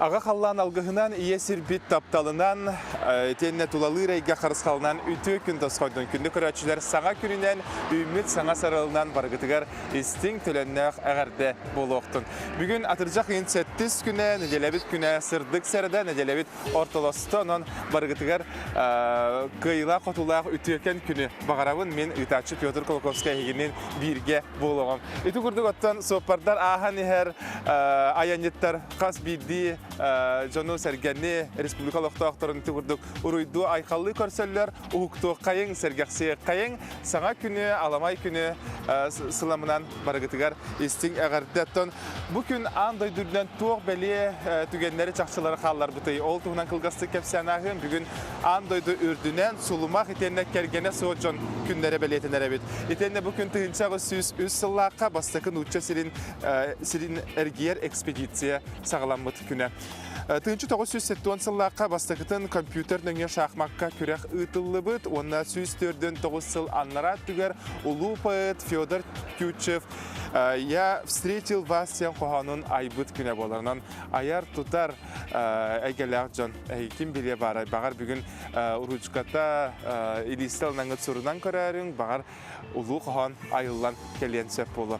Аҕа халлаан алгыһынан, ийэ сирбит тапталынан, итиэннэ тулалыыр эйгэ харысхалынан үтүө күн тосхойдун. Күндү көрөөччүлэр саҥа күнүнэн, үүммүт саҥа сарыалынан барыгытыгар истиҥ, төлөннөөх эҕэрдэ буолуохтун. Бүгүн атырдьах ыйын сэттис күнэ, нэдиэлэбит күнэ сырдык сэрэдэ, нэдиэлэбит ортолосто. Онон барыгытыгар кыайыылаах-хотуулаах үтүөкэн күнү баҕарабын. Мин ыытааччы Петр Кулаковскай эһигинин бииргэ буолуоҕум. Ити курдук оттон суоппардар ааһан иһэр айанньыттар хас биирдии дьону-сэргэни, республика олохтоохторун ити курдук уруйдуу айхаллыы көрсөллөр, уһуктуоххайыҥ, сэргэхсиэххэйиҥ, саҥа күнү, аламай күнү сыламынан барыгытыгар истиҥ эҕэрдэ. Оттон бу күн аан дойду үрдүнэн туох бэлиэ түгэннэри чахчылары хаалларбытый? Ол туһунан кылгастык кэпсээн ааһыам. Бүгүн аан дойду үрдүнэн сулумах итиэннэ кэргэнэ суох дьон күннэрэ бэлиэтэнэр эбит. Итиэннэ бу күн 1803 сыллаахха бастакы нуучча сирин сирин эргийэр экспедиция саҕаламмыт күнэ. 1970 сыллаахха бастакытын компьютер нөҥүө шахмакка күрэх ыытыллыбыт уонна 149 сыл аннараа өттүгэр улуу поэт Федор Тютчев «Я встретил вас» диэн хоһоонун айбыт күнэ буолар. Онон айар-тутар эйгэлээх дьон ким билиэ баарай, баҕар бүгүн ручката илиистэ ылынаҥҥыт сурунан көрөөрүҥ, баҕар улуу хоһоон айыллан кэлиэн сөп буолуо.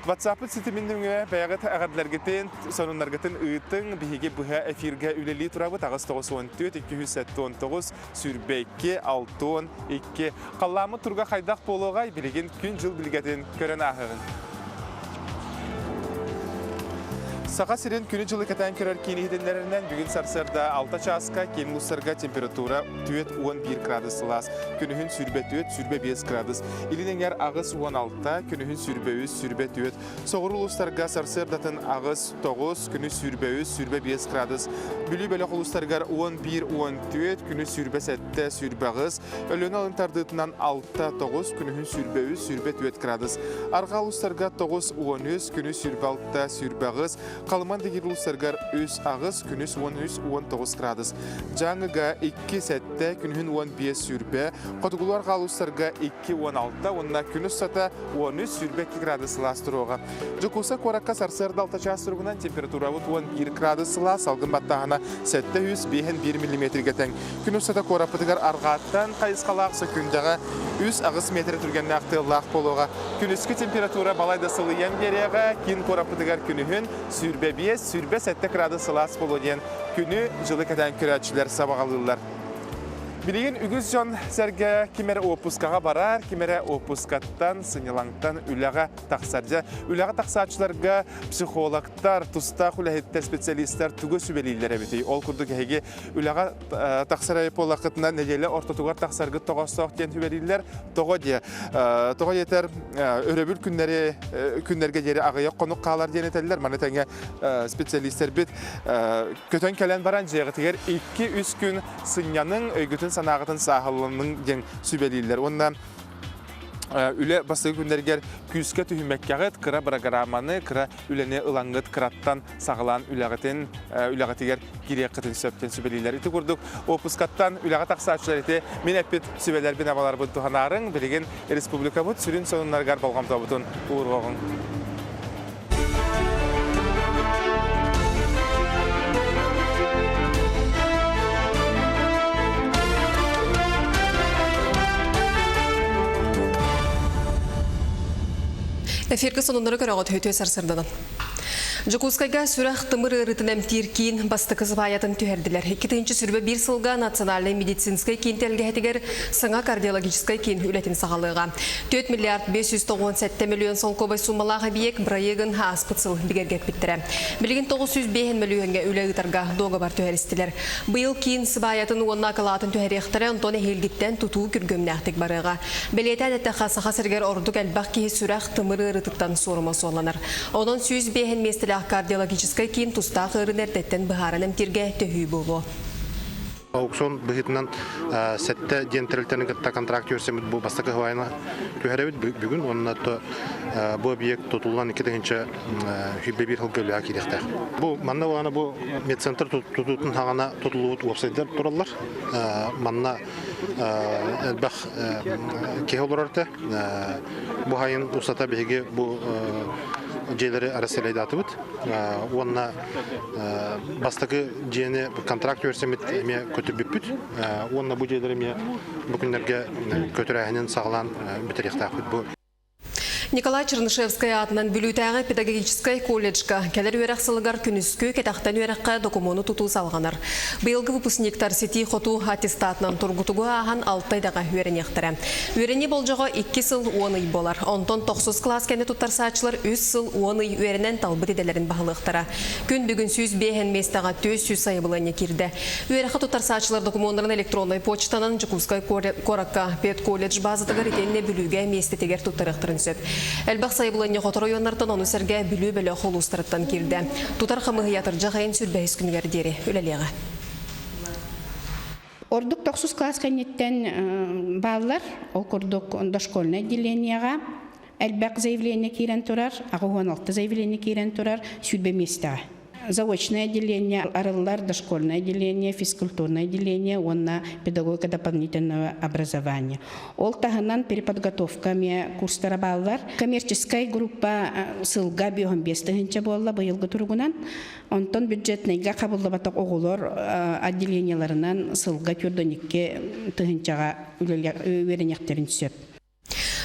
WhatsApp ситимин нөҥүө бэйэҕит эҕэрдэлэргитин, сонуннаргытын ыытыҥ. Биһиги быһа эфиргэ үлэлии турабыт. 894 279 22 62. Халлааммыт туруга хайдах буолуоҕай? Билигин күн-дьыл билгэтин көрөн ааһыаҕыҥ. Саха сирин күнү-дьылы кэтээн көрөр киин иһитиннэрэринэн бүгүн сарсыарда 6 чааска киин улуустарга температура 41 градус сылаас, күнүһүн 24, 25 градус, илин эҥэр 86, күнүһүн 23, 24, соҕуруу улуустарга сарсыардатын 8, 9, күнүс 23, 25 градус, Бүлүү бөлөх улуустарыгар 11, 14, күнүс 27, 28, Өлүөнэ алын тардыытынан 6, 9, күнүһүн 23, 24 градус, Арҕаа улуустарга 9, 13, күнүс 26, 28, Халыман дигир улуустарыгар 3, 8, күнүс 13, 19 градус, Дьааҥыга 2, 7, күнүһүн 15, сүүрбэ, хотугулуу арҕаа улуустарга 2, 16 уонна күн устата 13, 22 градус сылаас туруоҕа. Дьокуускай куоракка сарсыарда 6 чаас туругунан температурабыт 11 градус сылаас, салгын баттааһына 751 миллиметргэ тэҥ. Күн устата куораппытыгар арҕааттан хайысхалаах сөкүүндэҕэ 3-8 метр түргэннээх тыаллаах буолуоҕа. Күнүскү температура балайда сылыйан биэриэҕэ, киин куораппытыгар күнүһүн 25-27 градус сылаас буолуо диэн күнү-дьылы кэтээн көрөөччүлэр сабаҕалыыллар. Билигин үгүс дьон сэргэ ким эрэ уоппускаҕа барар, ким эрэ уоппускаттан, сынньалаҥтан үлэҕэ тахсар. Дьэ, үлэҕэ тахсааччыларга психологтар, тустаах үлэһиттэр, специалистар тугу сүбэлииллэр эбитий? Ол курдук эһиги үлэҕэ тахсар эбит буоллаххытына нэдиэлэ ортотугар тахсаргыт тоҕоостоох диэн сүбэлииллэр. Тоҕо диэ? Тоҕо диэтэр өрөбүл күннэри күннэргэ диэри аҕыйах хонук хаалар диэн этэллэр. Маны тэҥэ специалистэрбит көтөн кэлэн баран дьиэҕитигэр 2-3 күн сынньаныҥ, өйгүтүн-санааҕытын сааһыланыҥ диэн сүбэлииллэр. Уонна үлэ бастакы күннэригэр күүскэ түһүмэккэҕит, кыра бырагырааманы, кыра үлэни ылаҥҥыт кыраттан саҕалаан үлэҕитин үлэҕитигэр киириэххитин сөп диэн сүбэлииллэр. Ити курдук уоппускаттан үлэҕэ тахсааччылар ити мин эппит сүбэлэрбин абаларбын туһанаарыҥ, билигин республикабыт сүрүн сонуннарыгар болҕомтобутун ууруоҕуҥ. Эфиргэ сонуннары көрөҕүт үтүө сарсырданан. Дьокуускайга сүрэх тымыр ыарыытын эмтиир киин бастакы сыбаайатын түһэрдилэр. 2021 сылга Национальнай медицинскэй киин тэлгэһэтигэр саҥа кардиологическай киин үлэтин саҕалыаҕа. 4 миллиард 597 миллион солкуобай суумалаах эбийиэк бырайыагын ааспыт сыл бигэргэппиттэрэ. Билигин 905 мөлүйүөҥҥэ үлэ ыытарга дуогабар түһэристилэр. Быйыл киин сыбаайатын уонна акылаатын түһэриэхтэрэ, онтон эһиилгиттэн тутуу күргүөмнээхтик барыаҕа. Бэлиэтээн эттэххэ, Саха сиригэр ордук элбэх киһи сүрэх, тымыр ыарыытыттан суорума суолланар. Онон 105 миэстэлээх кардиологическай киин тустаах ыарыыны эрдэттэн быһааран эмтииргэ төһүү буолуо. Аукцион быһыытынан сэттэ диэн тэрилтэни кытта контракт түһэрсэммит бу бастакы хвайны түһэрэбит бүгүн уонна то бу объект тутуллан 2021 сылга үлэҕэ киириэхтээх. Бу манна уонна бу медцентр тутуутун хаҕана тутуллубут уопсайдар тураллар. Манна элбэх киһи олорор этэ. Бу сайын устата биһиги бу дьиэлэри рассыылайдаатыбыт уонна бастакы дьиэни контракт түһэрсэммит эмиэ көтүрбүппүт уонна бу дьиэлэри эмиэ бу күннэргэ көтүрээһинин саҕалаан бүтэриэхтээхпит бу. Николай Чернышевскай аатынан Бүлүүтээҕи педагогическай колледжка кэлэр үөрэх сылыгар күнүскү кэтэхтэн үөрэххэ докумуону тутуу салҕанар. Быйылгы выпускниктар ситии-хотуу аттестатынан тургутугу ааһан алта идэҕэ үөрэниэхтэрэ. Үөрэнии болдьоҕо икки сыл уон ый буолар. Онтон тохсус кылаас кэннэ туттарсааччылар үс сыл уон ый үөрэнэн талбыт идэлэрин баһылыахтара. Күн бүгүн 105 миэстэҕэ 400 сайабылыанньа киирдэ. Үөрэххэ туттарсааччылар докумуоннарын электроннай почтанан Дьокуускай куоракка педколледж базатыгар итиэннэ Бүлүүгэ миэстэтигэр туттарыахтарын сөп. Элбэх сайабылыанньа хоту оройуоннартан, ону сэргэ Бүлүү бөлөх улуустарыттан киирдэ. Тутар хамыыһыйа атырдьах ыйын сүрбэһис күнүгэр диэри үлэлиэҕэ. Ордук тохсус кылаас кэнниттэн бааллар. Ол курдук дошкольнай отделениеҕа элбэх заявление киирэн турар, 86 заявление киирэн турар, 20 миэстэҕэ. Заочное отделение арыллар, дошкольное отделение, физкультурное отделение уонна педагогика дополнительного образования. Ол таһынан переподготовка эмиэ курстара бааллар. Коммерческай группа сылга 55 тыһыынча буолла быйылгы туругунан. Онтон бюджетныйга хабыллыбатах оҕолор отделениеларынан сылга 42 тыһыынчаҕа үөрэниэхтэрин сөп.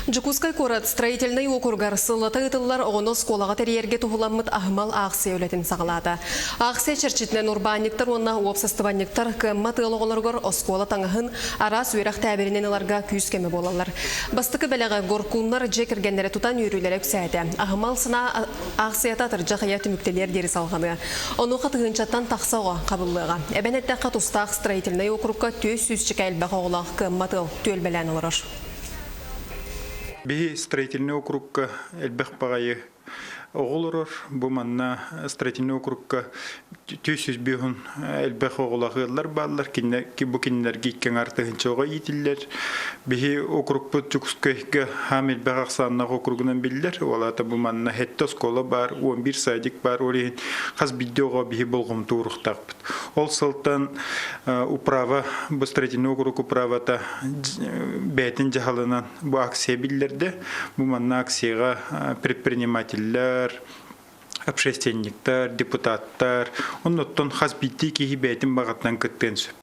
Дьокуускай куорат строительнай уокуругар сыллата ыытыллар оҕону оскуолаҕа тэрийэргэ туһуламмыт аһымал аахсыйа үлэтин саҕалаата. Аахсыйа чэрчитинэн урбаанньыктар уонна уопсастыбанньыктар кыаммат ыал оҕолоругар оскуола таҥаһын, араас үөрэх тээбиринин ыларга күүс-көмө буолаллар. Бастакы бэлэҕи горкуннар дьиэ кэргэннэрэ тутан үөрүүлэрэ үксээтэ. Аһымал санаа аахсыйата атырдьах ыйа түмүктэлиэр диэри салҕаныа. Онуоха тыһыынчаттан тахса оҕо хабыллыаҕа. Эбэн эттэххэ, тустаах строительнай уокурукка 400 элбэх оҕолоох кыаммат ыал түөлбэлээн олорор. Биһи строительный округка элбэх баҕайы оҕолорор. Бу манна строительный округка 205 элбэх оҕолоох ыаллар бааллар. Кинилэр бу кинилэргэ икки аҥаар тыһыынча оҕо иитиллэр. Биһи округпут Дьокуускайга хаам элбэх ахсааннаах округунан биллэр. Ол аата бу манна сэттэ оскуола баар, 11 садик баар. Ол иһин хас биирдии оҕо биһи болҕомто ууруохтаахпыт. Ол сылтан управа, бу строительный округ управата бэйэтин дьаһалынан бу акция биллэрдэ. Бу манна акцияҕа предпринимателлэр, общественниктар, депутаттар, оннуттан хас биирдии киһи бэйэтин баҕатынан кыттыан сөп.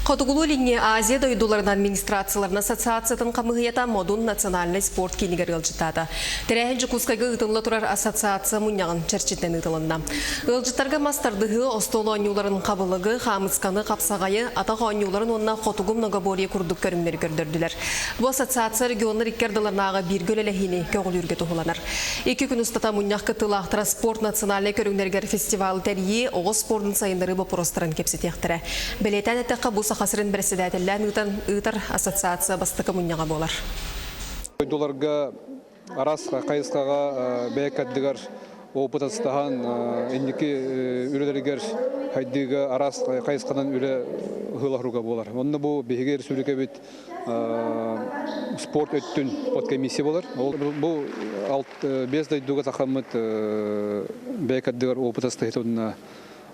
Хотугулуу-Илиҥҥи Азия дойдуларын администрацияларын ассоциациятын хамыыһыйата Модун национальнай спорт киинигэр ыалдьыттаата. Тэрээһин Дьокуускайга ыытылла турар ассоциация мунньаҕын чэрчитинэн ыытылынна. Ыалдьыттарга мас тардыһыы, остуол оонньууларын хабылыгы, хаамысканы, хапсаҕайы, атах оонньууларын уонна хотугу многоборье курдук көрүҥнэри көрдөрдүлэр. Бу ассоциация регионнар икки ардыларынааҕы бииргэ үлэлэһиини көҕүлүүргэ туһуланар. Икки күн устата мунньах кыттыылаахтара спорт национальнай көрүҥнэригэр фестивалы тэрийии, оҕо спордун сайыннарыы боппуруостарын кэпсэтиэхтэрэ. Бэлиэтээн эттэххэ, бу Саха сирин бэрэссэдээтэллээн ыытан ыытар ассоциация бастакы мунньаҕа буолар. Дойдуларга араас хайысхаҕа бэйэ кэрдигэр опыт астаһан инники үлэлэригэр хайдыыга араас хайысханан үлэ ыһыылаһыруга буолар. Онно бу биһиги республикабыт спорт өттүн подкомиссия болар. Ол бу бес дойдуга тахаммыт бэйэ кэрдигэр опыт астаһыт онно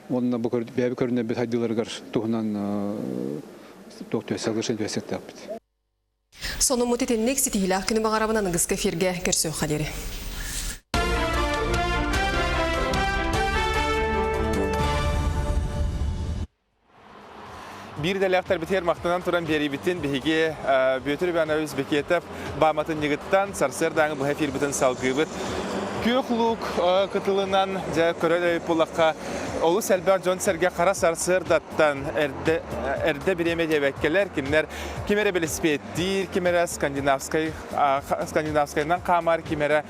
уонна бу бэйэбит көрүнэрбит хайдыыларыгар туһунан туох түһэсэ түһэсиэхтээхпит. Сонуммут итинник ситиһиилээх күнү баҕарабын аныгыскы эфиргэ көрсүөххэ диэри. Биир идэлээхтэрбитигэр махтанан туран биэриибитин биһиги Бүөтүр Иванович Бекетов бааматынньыгыттан сарсыардааҥы быһа эфирбитин салгыыбыт. Күөх луук кытылынан дьэ көрөр эбит буоллахха олус элбэх дьон-сэргэ хара сарсыардаттан эрдэ, эрдэ бириэмэ диэбэккэлэр кинилэр ким эрэ велосипедтиир, ким эрэ скандинавскай, скандинавскайынан хаамар, ким эрэ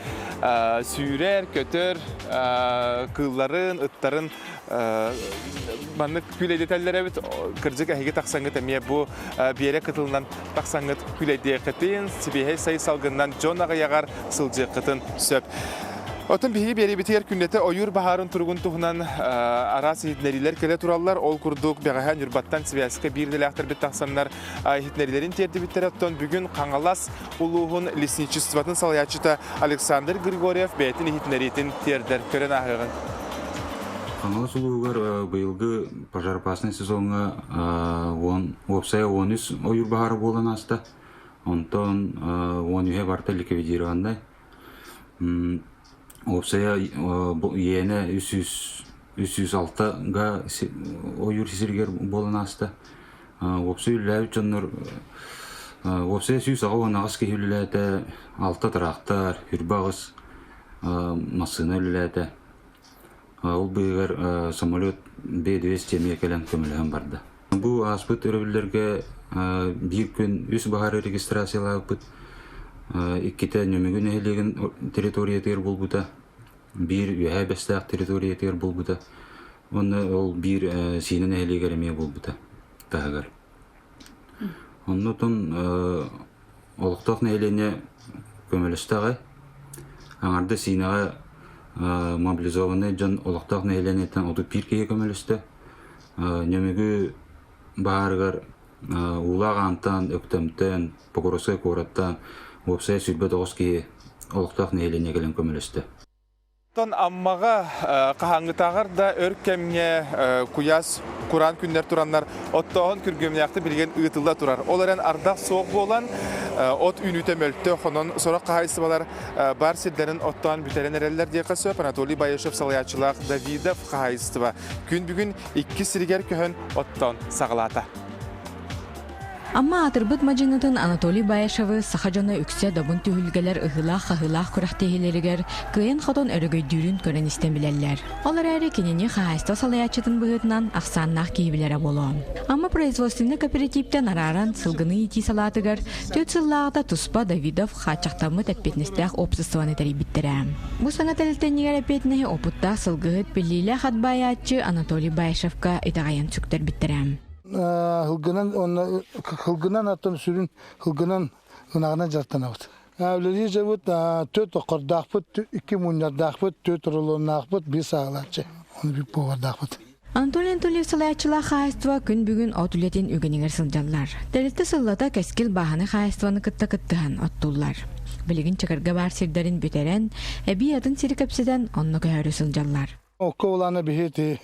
сүүрэр, көтөр, кыылларын, ыттарын маннык күлэйдэтэллэр эбит. Кырдьык эһиги тахсаҥҥыт эмиэ бу биэрэ кытылынан тахсаҥҥыт күлэйдиэххитин, сибиэһэй сай салгынынан дьон аҕыйаҕар сылдьыаххытын сөп. Оттон биһиги биэриибитигэр күннэтэ ойуур баһаарын туругун туһунан араас иһитиннэриилэр кэлэ тураллар. Ол курдук бэҕэһээ Ньурбаттан связка биир идэлээхтэрбит тахсаннар иһитиннэриилэрин тиэрдибиттэрэ. Оттон бүгүн Хаҥалас улууһун лесничествотын салайааччыта Александр Григорьев бэйэтин иһитиннэриитин тиэрдэр. Көрөн ааһыаҕыҥ. Хаҥалас улууһугар быйылгы пожароопасный сезоҥҥа уопсайа 13 ойуур баһаара буолан ааста. Онтон 13-е барыта ликвидированнай. Уопсайа иэнэ 306 га ойуур сиригэр буолан ааста. Уопсай үлэлээбит дьоннор уопсайа 188 киһи үлэлээтэ, алта тыраахтар, 28 массыына үлэлээтэ. Ол быыһыгар самолет Б-200 эмиэ кэлэн көмөлөһөн барда. Бу ааспыт өрөбүллэргэ биир күн үс баһаары регистрациялаабыппыт. Иккитэ Нөмүгү нэһилиэгин территориятыгар буолбута, биир Үөһээ Бэстээх территориятыгар буолбута уонна ол биир Сиинэ нэһилиэгэр эмиэ буолбута таһыгар. Оннутун олохтоох нэһилиэнньэ көмөлөстө аҕай. Аҥарда Сиинэҕэ мобилизованнай дьон олохтоох нэһилиэнньэттэн 31 киһи көмөлөстө. Нөмүгү баһаарыгар Уулаах Аантан, Өктөмтөн, Покровскай куораттан уопсайа 29 киһи олохтоох нэһилиэнньэ кэлэн көмөлөстө. Оттон Аммаҕа хаһааҥҥытааҕар да өр кэмҥэ куйаас кураан күннэр тураннар оттооһун күргүөмнээхтик билигин ыытылла турар. Ол эрэн ардах суох буолан от үүнүүтэ мөлтөх, онон сорох хаһаайыстыбалар бар сирдэрин оттоон бүтэрэн эрэллэр диэххэ сөп. Анатолий Баишев салайааччылаах Давидов хаһаайыстыба күн бүгүн иккис сиригэр көһөн оттоон саҕалаата. Амма аатырбыт мадьынытын Анатолий Баишевы саха дьоно үксэ добун түһүлгэлэр ыһыылаах-хаһыылаах күрэхтэһиилэригэр кыайан-хотон өрөгөйдүүрүн көрөн-истэн билэллэр. Ол эрээри кинини хаһаайыстыба салайааччытын быһыытынан ахсааннаах киһи билэрэ буолуо. Амма производственнай кооперативтэн арааран сылгыны иитии салаатыгар 4 сыллааҕыта туспа Давидов хааччахтаммыт эппиэтинэстээх обществоны тэрийбиттэрэ. Бу саҥа тэрилтэнньигэр эппиэтинэһи опыттаах сылгыһыт, биллиилээх ат баайааччы Анатолий Баишевка итэҕэйэн сүктэрбиттэрэ. Һылгынан уонна һылгынан аттан сүрүн һылгынан ынаҕынан дьарыктанабыт. Үлэлиир дьабыт төрт окордаахпыт, икки мунньардаахпыт, төрт рулоннаахпыт, биир саҕалааччы, оны биир повардаахпыт. Анатолий Анатольев салайааччылаах хаһаайыстыба күн бүгүн от үлэтин үгэнигэр сылдьаллар. Тэрилтэ сыллата Кэскил бааһынай хаһаайыстыбаны кытта кыттыһан оттууллар. Билигин Чакырга баар сирдэрин бүтэрэн, эбии атын сири кэпсэтэн онно көһөрө сылдьаллар. Окко улаана биһи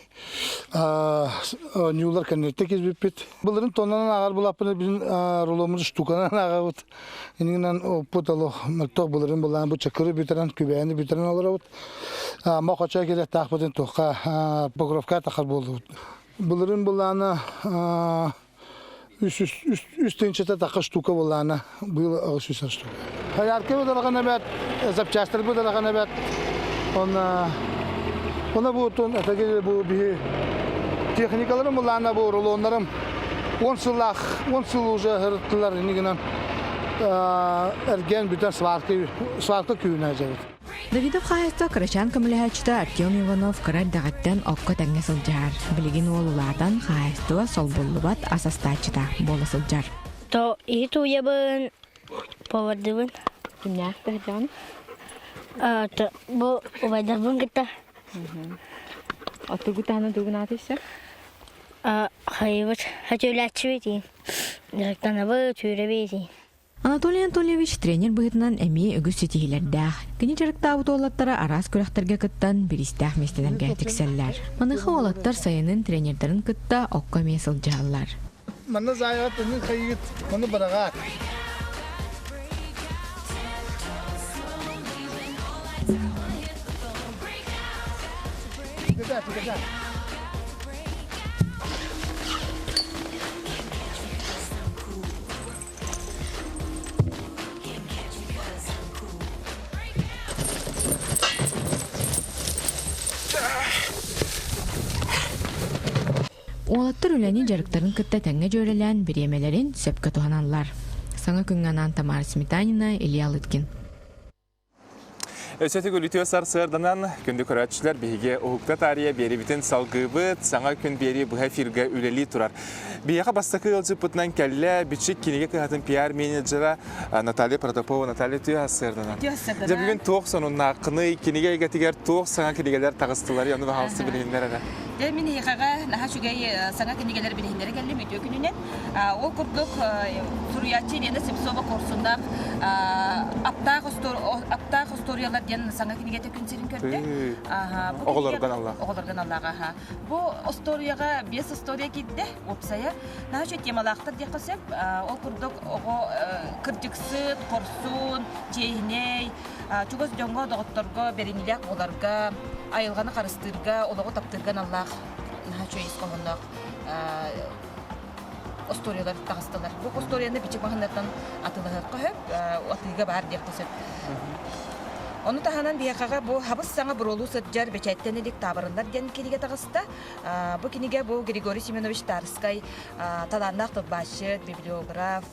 ньуулар кэнниттэн кизбиппит. Былырын тоннанан ааҕар булаппыны бин руломмут штуканан ааҕабыт. Инигинэн оппут олох мөлтөх былырын булаан бу чакыры бүтэрэн күбээни бүтэрэн олоробут. Мохочой кэлиэхтаахпытын туохха Покровка тахар буоллубут. Былырын булаана үс тыһыынчата тахха штука булаана быыл 800 штука. Хаярка быдарахан эбэт, запчастар быдарахан эбэт. Онна Она бу тон атаги бу биһи техникаларым булаана бу рулоннарым 10 сыллаах 10 сыл уже һырыттылар инигинэн эрген бүтэн сварка сварка күүнэ дьэбит. Давидов хаһаайыстыба кырачаан көмөлөһөөччүтэ Артем Иванов кыра эрдэҕиттэн окко тэҥҥэ сылдьар. Билигин уол улаатан хаһаайыстыба солбуллубат ас астааччыта буола сылдьар. То иһит уйабын, повардыбын. Кимнээх тыһырдаҕын? Бу убайдарбын кытта. Оттугу таһынан тугун аатыйса? Хайыбыт, хөтүөлээччибит дьарыктанабыт, түүрэбит. Анатолий Анатольевич тренер быһыытынан эмиэ үгүс ситиһиилэрдээх. Кини дьарыктаабыт уолаттара араас күрэхтэргэ кыттан бириистээх миэстэлэргэ тиксэллэр. Маныаха уолаттар сайынын тренердэрин кытта окко эмиэ сылдьыһаллар. Манна заайаҕа тыҥын хайыгыт, маны быраҕаат. Түгэтэ, түгэтэ. Уолаттар үлэни дьарыктарын кытта тэҥҥэ дьүөрэлээн бириэмэлэрин сөпкө туһаналлар. Саҥа күҥҥэ анаан Тамара Сметанина, Илья Лыткин. Өссө төгүл үтүө сарсыарданан күндү көрөөччүлэр биһиги уһукта таарыйа биэрибитин салгыыбыт, саҥа күн биэрии быһа эфиргэ үлэлии турар. Биһиэхэ бастакы ыалдьыппытынан кэллэ Бичик кинигэ кыһатын пиар-менеджера Наталья Протопова. Наталья үтүө сарсыарданан. Дьэ бүгүн туох сонуннааххыный, кинигэ эйгэтигэр туох саҥа кинигэлэр таҕыстылар, ону баһаалыста билиһиннэр эрэ. Дьэ, мин эһиэхэҕэ наһаа үчүгэй саҥа кинигэлэр билиһиннэрэ кэллим үтүө күнүнэн. Ол курдук суруйааччы Елена Семцова Корсуннаах Аптаах Аптаах остуоруйалар диэн саҥа кинигэтэ күн сирин көрдө. Оҕолорго аналлаах. Оҕолорго аналлаах, аха. Бу остуоруйаҕа биэс остуоруйа киирдэ, уопсайа. Наһаа үчүгэй темалаахтар диэххэ сөп. Ол курдук оҕо кырдьыксыт, хорсун, чиэһинэй, чугас дьоҥҥо, доҕотторго бэриниилээх буоларга, айылҕаны харыстыырга, олоҕу таптыырга аналлаах наһаа үчүгэй ис хоһоонноох остуоруйалар таҕыстылар. Бу остуоруйаны бичик маһыннартан атыылаһыахха сөп, атыыга баар диэххэ сөп. Ону таһынан биһиэхэҕэ бу хабыс саҥа буруолуу сылдьар бэчээттэн илик таабырыннар диэн кинигэ таҕыста. Бу кинигэ бу Григорий Семенович Тарскай талааннаах тылбаасчыт, библиограф,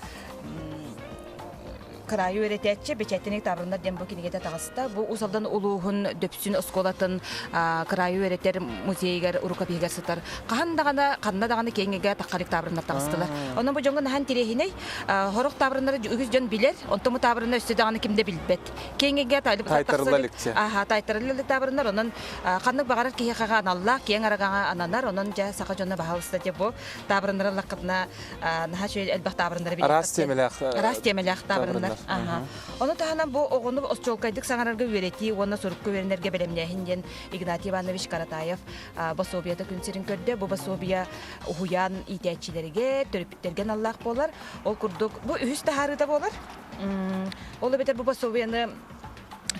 кыраайы үөрэтээччи бэчээттэнии таабырыннар диэн бу кинигэтэ таҕыста. Бу Уус Алдан улууһун Дөпсүн оскуолатын кыраайы үөрэтэр музейыгар рукопиһыгар сытар. Хаһан даҕаны, ханна даҕаны киэҥ эйгэ таххарык таабырыннар таҕыстылар. Онон бу дьоҥҥо наһаа интэриэһинэй. Сорох таабырыннары үгүс дьон билэр, онтон бу таабырыннар өссө даҕаны ким да билбэт. Киэҥ эйгэ Таайтарылла иликчэ. Аха, таайтарылла илик таабырыннар. Онон ханнык баҕарар киһиэхэ аналлаах, киэҥ арагаҥа ананар. Онон дьэ саха дьоно баһаалыста дьэ бу таабырыннары ыллаххытына наһаа үчүгэй элбэх таабырыннары билиэххит. Араас тиэмэлээх Араас тиэмэлээх таабырыннар. Аха. Ону таһынан бу оҕону остуолкайдык саҥарарга үөрэтии уонна сурукка үөрэнэргэ бэлэмнээһин диэн Игнатий Иванович Каратаев босуобуйата күн сирин көрдө. Бу босуобуйа уһуйаан иитээччилэригэр, төрөппүттэргэ аналлаах буолар. Ол курдук бу үһүс таһаарыыта буолар. Ол эбэтэр бу босуобуйаны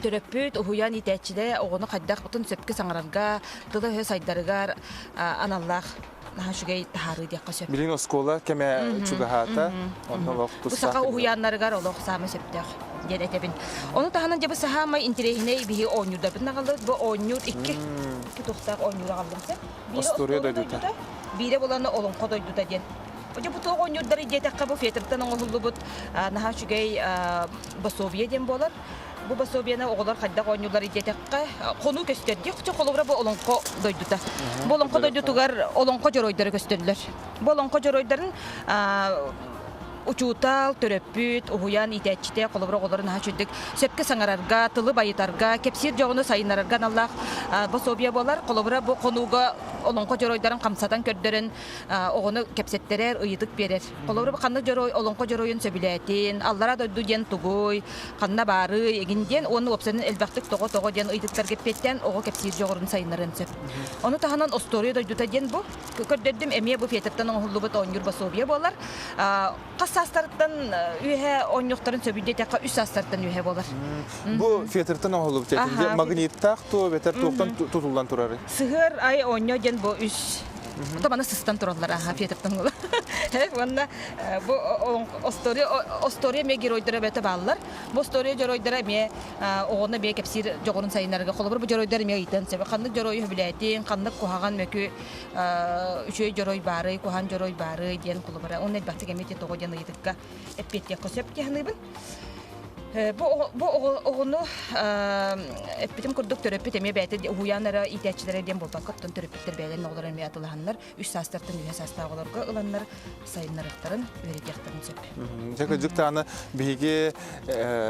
төрөппүт, уһуйаан иитээччилэрэ оҕону хайдах отун сөпкө саҥарарга, тыла-өһө сайдарыгар аналлаах наһаа үчүгэй таһаарыы диэххэ сөп. Билигин оскуола кэмэ чугаһаата, онно олох Бу саха уһуйааннарыгар олох саамай сөптөөх диэн этэбин. Ону таһынан дьэ бу саамай интэриэһинэй биһи оонньуурдарбытын аҕаллыбыт. Бу оонньуур икки икки туохтаах оонньуур аҕаллым сэ. Биирэ Остуоруйа дойдута. Биирэ буланы олоҥхо дойдута диэн. Дьэ бу туох оонньуурдары диэтэххэ бу фетртан оҥоһуллубут наһаа үчүгэй босуобуйа диэн буолар. Бу пособиены оҕолор хайдах оонньууллар диэтэххэ, хонуу көстөр дии. Холобура бу олоҥхо дойдута. Бу олоҥхо дойдутугар олоҥхо дьоруойдара көстөллөр. Бу олоҥхо дьоруойдарын учуутал, төрөппүт, уһуйаан иитээччитэ холобура оҕолорун наһаа үчүгдүк сөпкө саҥарарга, тылы байытарга, кэпсиир дьоҕуну сайыннарарга аналлаах пособие буолар. Холобура бу хонууга олоҥхо дьоруойдарын хамсатан көрдөрөн оҕону кэпсэттэрэр, ыйытык биэрэр. Холобура ханнык дьоруой олоҥхо дьоруойун сөбүлээтин, аллара дойду диэн тугуй, ханна баарый игин диэн уонна уопсайынан элбэхтик тоҕо-тоҕо диэн ыйытыктарга эппиэттээн оҕо кэпсиир дьоҕурун сайыннарыан сөп. Ону таһынан остуоруйа дойдута диэн бу көрдөрдүм эмиэ бу фетртан оҥоһуллубут оонньуур босуобуйа буолар. Хас саастарыттан үөһэ оонньуохтарын сөбүй диэтэххэ үс саастарыттан үөһэ буолар. Бу фетртан оҥоһуллубут диэтин магниттаах туо эбэтэр туохтан тутуллан турарый? Сыһыар ай оонньоо диэн бу үс Ото сыстан тураллар аха фетртан була. Уонна бу остуоруйа остуоруйа эмиэ геройдара бөтө бааллар. Бу остуоруйа дьоруойдара эмиэ оҕону эмиэ кэпсиир дьоҕурун сайыннарарга холобур бу дьоруойдар эмиэ ыйтан сөп. Ханнык дьоруойу сөбүлээтиҥ, ханнык куһаҕан мөкү үчүгэй дьоруой баарый, куһаҕан дьоруой баарый диэн холобура. Уонна элбэхтик эмиэ тоҕо диэн ыйытыкка эппиэттиэххэ сөп дии саныыбын. Бу бу оҕону эппитим курдук төрөппүт эмиэ бэйэтэ уһуйаан эрэ иитээччилэрэ диэн буолбакка, оттон төрөппүттэр бэйэлэрин оҕолоро эмиэ атылаһаннар, үс саастартан үһэ саастаах оҕолорго ыланнар сайыннарыахтарын, үөрэтиэхтэрин сөп. Дьэ кырдьык даҕаны биһиги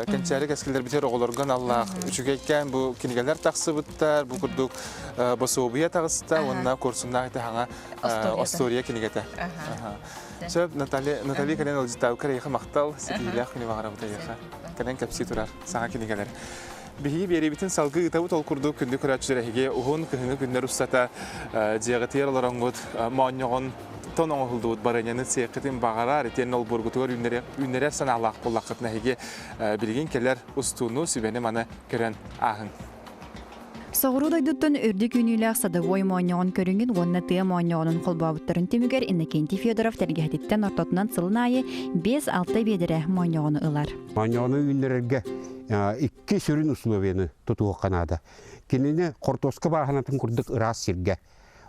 кэнчээри кэскиллэрбитигэр оҕолорго аналлаах үчүгэйкээн бу кинигэлэр тахсыбыттар, бу курдук босуобуйа таҕыста уонна куорсуннаах ити хаҥа остуоруйа кинигэтэ. Сөп, Наталья, Наталья кэлэн ыалдьыттаабыкка эйиэхэ махтал, ситиһиилээх күнү баҕарабыт эйиэхэ. Кэлэн кэпсии турар саҥа кинигэлэр. Биһиги биэриибитин салгыы ыытабыт ол курдук күндү көрөөччүлэр эһиги уһун кыһыҥҥы күннэр устата дьиэҕитигэр олороҥҥут моонньоҕон тон оҥоһуллубут барыанньаны сиэххитин баҕарар итиэннэ олбуоргутугар үүннэрэр санаалаах буоллаххытына эһиги билигин кэлэр устууну сүбэни маны көрөн ааһыҥ. Соҕуруу дойдуттан үрдүк үүнүүлээх садовой моонньоҕон көрүҥүн уонна тыа моонньоҕонун холбообуттарын түмүгэр Иннокентий Федоров тэлгэһэтиттэн ортотунан сылын аайы 5-6 биэдэрэ моонньоҕону ылар. Моонньоҕону үүннэрэргэ икки сүрүн условияны тутуһуохха наада. Кинини хортуоска бааһынатын курдук ыраас сиргэ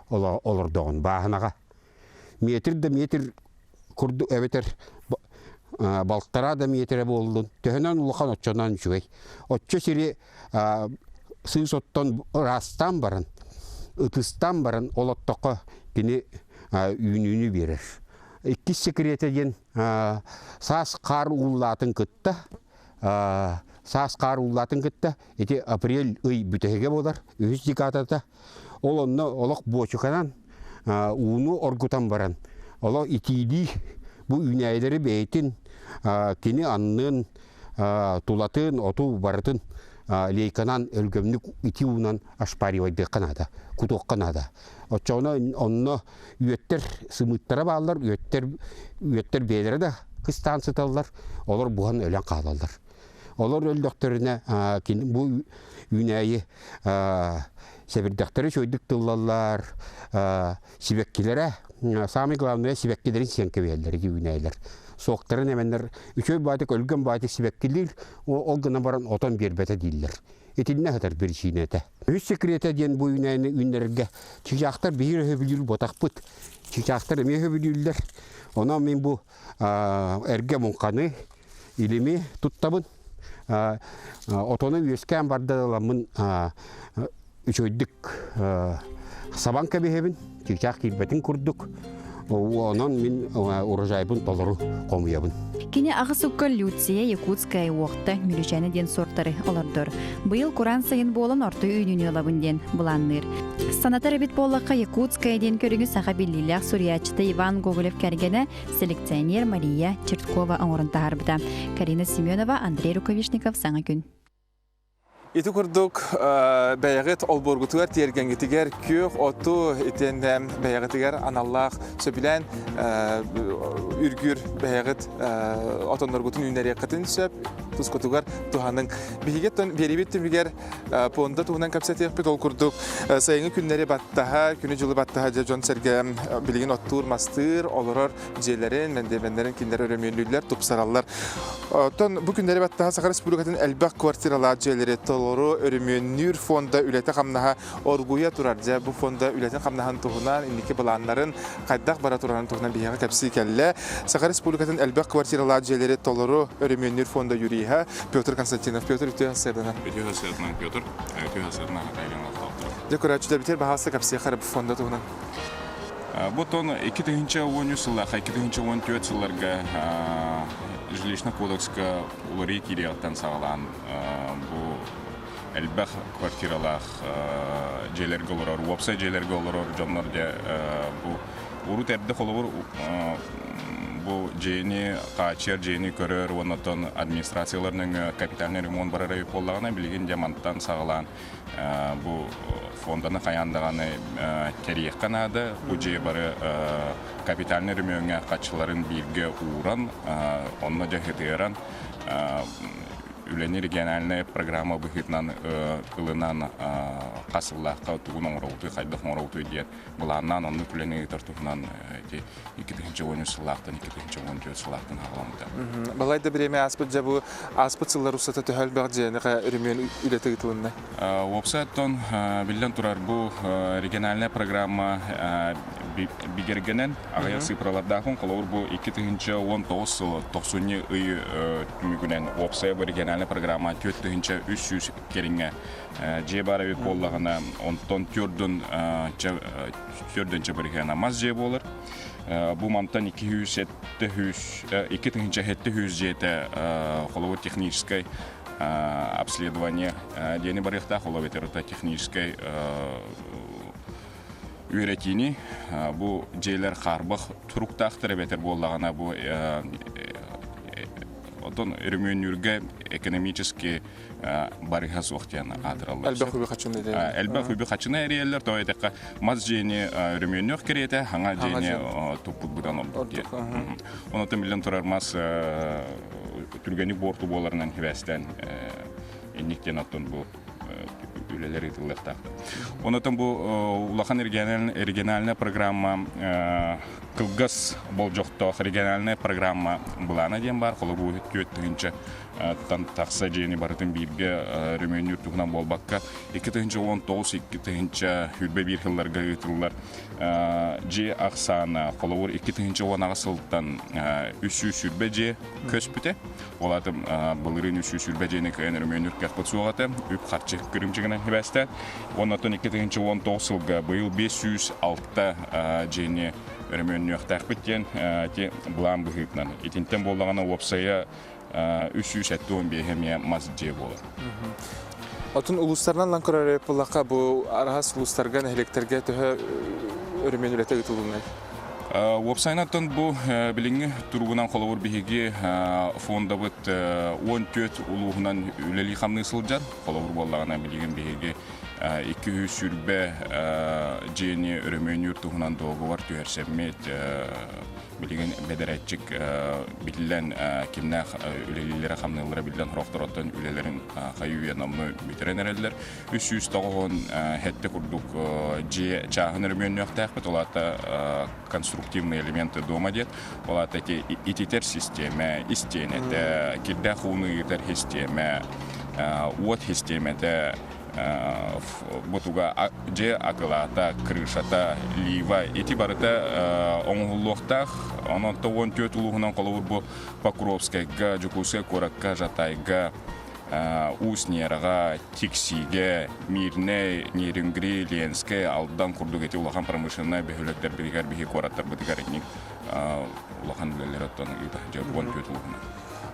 олордоҕун бааһынаҕа. Метр да метр курдук эбэтэр балтараа да метрэ буоллун төһөнөн улахан оччонон үчүгэй. Оччо сири сыыс оттон ыраастаан баран, ытыстаан баран олоттоххо кини үүнүүнү биэрэр. Иккис секретэ диэн саас хаар ууллаатын кытта саас хаар ууллаатын кытта ити апрель ый бүтэһигэ буолар, үһүс декадата. Ол онно олох буочуканан ууну оргутан баран, олох итиилии бу үүнээйилэри бэйэтин кини аннын, тулатын, оту барытын лейканан өлгөмнүк итии уунан ошпаривайдыахха наада, кутуохха наада. Оччоҕуна онно үөттэр сымыыттара бааллар, үөттэр үөттэр бэйэлэрэ да кыстаан сыталлар, олор буһан өлөн хаалаллар. Олор өллөхтөрүнэ бу үүнээйи сэбирдэхтэри үчүгэйдик тыллаллар, сибэккилэрэ, самый главное сибэккилэрин сиэн кэбиһэллэр ити үүнээйилэр. Суоктарын эмэннэр үчүгэй баатык өлгөм баатык сибэккилиир, ол гынан баран отон биэрбэтэ дииллэр. Итиннэ сытар биричиинэтэ. Үһүс секретэ диэн бу үүнээйини үүннэрэргэ чыычаахтар биир өһөбүлүүр ботахпыт. Чыычаахтар эмиэ өһөбүлүүллэр. Онон мин бу эргэ муҥханы, илими туттабын. Отону үөскээн барда ыламмын үчүгэйдик сабан кэбиһэбин, чыычаах киирбэтин курдук. Онон мин урожайбын толору хомуйабын. Кини аҕыс укка Люция, Якутская уохта, Мүлүчээнэ диэн суортары олордор. Быйыл кураан сайын буолан орто үүнүүнү ылабын диэн былаанныыр. Санатар эбит буоллахха, Якутская диэн көрүҥү саха биллиилээх суруйааччыта Иван Гоголев кэргэнэ, селекционер Мария Черткова оҥорон таһаарбыта. Карина Семенова, Андрей Рукавишников, Саҥа күн. Ити курдук бэйэҕит олбуоргутугар тиэргэҥҥитигэр күөх оту итиэннэ бэйэҕитигэр аналлаах сөбүлээн үргүүр бэйэҕит отонноргутун үүннэриэххитин сөп тускутугар туһаныҥ. Биһиги биэриибит түмүгэр пуонда туһунан кэпсэтиэхпит. Ол курдук сайыҥҥы күннэри баттаһа, күнү-дьылы баттаһа дьэ дьон-сэргэ билигин оттуур, мастыыр, олорор дьиэлэрин, мэндиэмэннэрин кинилэр өрөмүөннүүллэр, тупсараллар. Оттон бу күннэри баттаһа Саха Республикатын элбэх квартиралаах дьиэлэри толору өрөмүөннүүр фонда үлэтэ-хамнаһа оргуйа турар. Дьэ, бу фонда үлэтин-хамнаһын туһунан, инники былааннарын, хайдах бара турарын туһунан биһиэхэ кэпсии кэллэ. Саха Республикатын элбэх квартиралаах дьиэлэри толору өрөмүөннүүр фонда юриһа Петр Константинов. Петр, үтүө сарсыарданан. Үтүө сарсыарданан, Петр. Үтүө сарсыарданан Хатайган олохтоохторо. Дьэ, көрөөччүлэрбитигэр баһаалыста кэпсиэххэ бу фонда туһунан. Бу тон 2013 сыллаахха 2014 сылларга жилищный кодекска уларыйыы киириэҕиттэн саҕалаан бу элбэх квартиралаах дьиэлэргэ олорор, уопсай дьиэлэргэ олорор дьоннор дьэ бу урут эрдэ холобур бу дьиэни хааччыйар дьиэни көрөр уонна оттон администрациялар нөҥүө капитальный ремонт барар эбит буоллаҕына билигин дьэ мантан саҕалаан Бу фонданы хайаан даҕаны тэрийиэххэ наада. Бу дьиэ бары капитальнай өрөмүөҥҥэ хаччыларын бииргэ ууран, онно дьэ сытыаран, үлэни региональнай программа быһыытынан ылынан хас сыллаахха тугун оҥоробутуй, хайдах оҥоробутуй диэн былааннаан оннук үлэни ыытар туһунан ити 2013 сыллаахтан 2014 сыллаахтан аҕаламмыта. Балай да бириэмэ ааспыт дьэ бу ааспыт сыллар устата төһө элбэх дьиэни өрөмүөн үлэтэ ыытылынна? Уопсайттан биллэн турар бу региональная программа бигэргэнэн аҕыйах цифралардаахын холобур бу 2019 сыл тохсунньу ый түмүгүнэн уопсайа бу региональная программа 4300 кэриҥэ дьиэ баар эбит буоллаҕына онтон төрдүн төрдүнчэ бырыһыана мас дьиэ буолар бу мантан 200 2700 дьиэтэ холобур техническай обследование диэни барыахтаах ол эбэтэр техническай үөрэтиини бу дьиэлэр хаарбах туруктаахтар эбэтэр буоллаҕына бу отон өрөмүөннүүргэ экономически барыһа суох диэн аатыраллар. Элбэх үбү хачыны Элбэх үбү хачыны эрийэллэр, тоҕо диэтэххэ мас дьиэни өрөмүөннүөх кэриэтэ, хаҥа дьиэни туппут быдан ордук диэн. Онон биллэн турар мас түргэнник буорту буоларынан хибээстээн инник диэн оттон бу үлэлэр ыытыллыахтаахтар. Онотон бу улахан региональная программа кылгас болдьохтоох региональная программа былаана диэн баар холобур 4000 тан тахса дьиэни барытын бииргэ өрөмүөннүүр туһунан буолбакка 2019-2021 сылларга ыытыллар дьиэ ахсаана холобур 2018 сылтан 320 дьиэ көспүтэ. Ол аата былырыын 320 дьиэни кыайан өрөмүөннүүр кыахпыт суох этэ. Үп-харчы кырыымчыгынан сибээстээн. Оннотон 2019 сылга быйыл 506 дьиэни өрөмүөннүөхтээхпит диэн былаан быһыытынан. Итинтэн буоллаҕына уопсайа 375 эмиэ мас дьиэ буолар. Отун улуустарынан лан көрөр буоллахха бу араас улуустарга, нэһилиэктэргэ төһө өрөмүөн үлэтэ ыытылыннай? Уопсайынан бу билиҥҥи туругунан холобур биһиги фондабыт 14 улууһунан үлэлии-хамныы сылдьар. Холобур буоллаҕына билигин биһиги 220 дьиэни өрөмүөннүүр туһунан договор түһэрсэммит билигин бэдэрээтчик биллэн кимнээх үлэлииллэрэ-хамныыллара биллэн сорохтороттон үлэлэрин хайыы-үйэ номнуо бүтэрэн эрэллэр. 397 курдук дьиэ чааһын өрөмүөннүөхтээхпит. Ол аата конструктивные элементы дома диэт. Ол аата ити ититэр систиэмэ, истиэнэтэ, кирдээх ууну ыытар систиэмэ, уот систиэмэтэ, бутуга дьиэ акылаата, крышата, лива ити барыта оҥоһуллуохтаах. Онон 14 улууһунан холобур бу Покровскайга, Дьокуускай куоракка, Жатайга, Уус Нераҕа, Тиксиигэ, Мирнэй, Нерюнгри, Ленскэй, Алдан курдук ити улахан промышленнай бөһүөлэктэрбитигэр биһи куораттарбытыгар инник улахан үлэлэр оттон ыыта дьэ 14 улууһунан.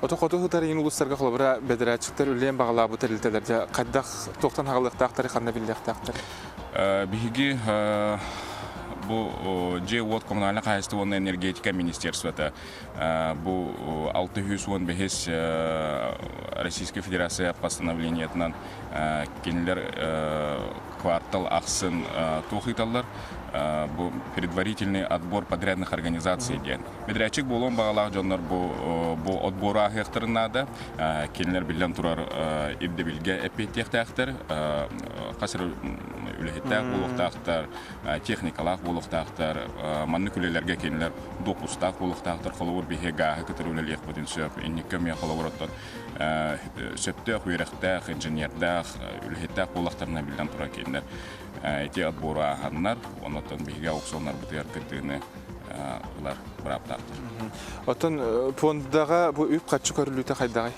Ото хоту сытар иин улуустарга холобура бэдэрээтчиктэр үлээн баҕалаабыт тэрилтэлэр хайдах туохтан хаалыахтаахтары ханна биллиэхтээхтэр? Биһиги бу дьиэ-уот коммунальнай хаһаайыстыба уонна энергетика министерствота бу 615 Российскай Федерация постановлениетынан кинилэр квартал ахсын туох ыыталлар бу предварительный отбор подрядных организаций диэн. Бэдэрээтчик буолуон баҕалаах дьоннор бу бу отбору ааһыахтарын наада. Кинилэр биллэн турар ирдэбилгэ эппиэттиэхтээхтэр, хас эрэ үлэһиттээх буолуохтаахтар, техникалаах буолуохтаахтар. Маннык үлэлэргэ кинилэр допустаах буолуохтаахтар. Холобур, биһиги гааһы кытары үлэлиэхпитин сөп. Инникки эмиэ холобур оттон сөптөөх үөрэхтээх, инженердээх, үлэһиттээх буоллахтарына биллэн турар кинилэр ити отбору ааһаннар, онон биһиги аукционнарбытыгар кыттыыны ылар бырааптаахтар. Оттон пуондаҕа бу үп-харчы көрүллүүтэ хайдаҕый?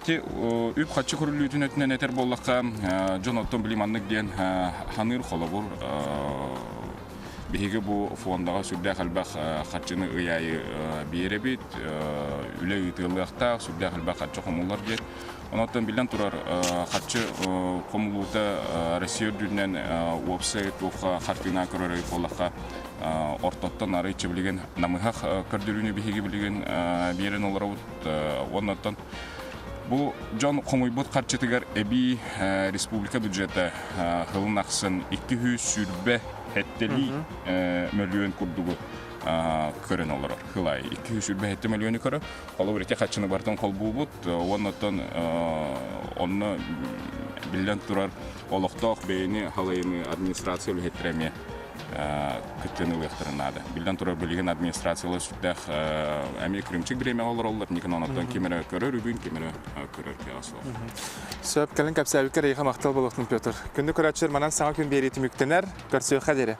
Ти үп-харчы көрүллүүтүн өттүнэн этэр буоллахха, дьон оттон били маннык диэн ханыыр холобур биһиги бу фондаҕа сүрдээх элбэх харчыны ый аайы биэрэбит, үлэ ыытыллыахтаах, сүрдээх элбэх харчы хомуллар диэн. Онон биллэн турар, харчы хомулуута Россия үрдүнэн уопсай туох хартыына көрөр буоллахха, ортоттон арыйчы билигин намыһах көрдөрүүнү биһиги билигин биэрэн олоробут. Оннуттан бу дьон хомуйбут харчытыгар эбии республика бюджета сылын ахсын 220 сэттэлии мөлүйүөн курдугу көрөн олорор. Сыл аайы 227 мөлүйүөнү көрөр. Холобур, ити харчыны барытын холбуубут. Уонна онно биллэн турар олохтоох бэйэни халайыны администрация үлэһиттэрэ эмиэ кыттыыны ылыахтарын наада. Биллэн турар, билигин администрациялар сүрдээх эмиэ кырыымчык бириэмэҕэ олороллор, никон онон ким эрэ көрөр үгүн, ким эрэ көрөр кыаҕа суох. Сөп, кэлин кэпсээбиккэр эйиэхэ махтал буолуохтун, Петр. Күндү көрөөччүлэр, манан саҥа күн биэрии түмүктэнэр. Көрсүөххэ диэри.